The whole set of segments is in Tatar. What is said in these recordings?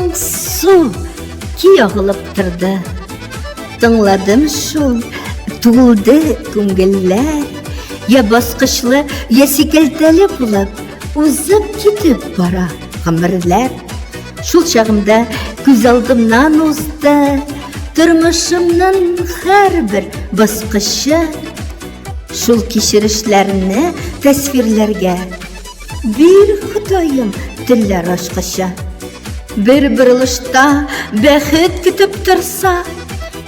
Моңсу көй агылып торды. Тыңладым шул, тулды күңелләр. Я баскычлы, я сикәлтәле булып, узып китеп бара гомерләр. Шул чагымда күз алдымнан узды тормышымның һәрбер баскычы. Шул кичерешләрне тәсвирләргә бир, Ходаем, телләр ачкычы. Бер борылышта бәхет көтеп торса,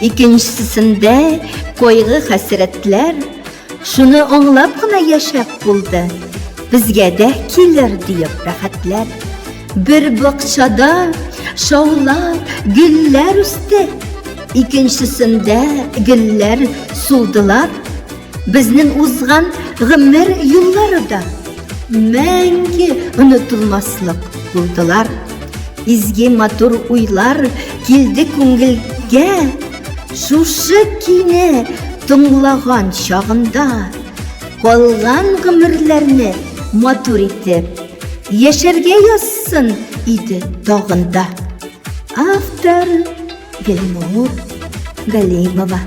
икенчесендә кайгы хәсрәтләр. Шуны аңлап кына яшәп булды. Безгә дә килер диеп рәхәтләр. Бер бакчада шаулап гөлләр үсте. Икенчесендә гөлләр сулдылар. Безнең узган гомер юллары да мәңге онытылмаслык булдылар. Изге матур уйлар килде күңелгә. Шушы кине тыңлаган чагында калган гомерләрне матур итеп яшәргә язсын иде тагын да. Автор Гөлнур Галимова.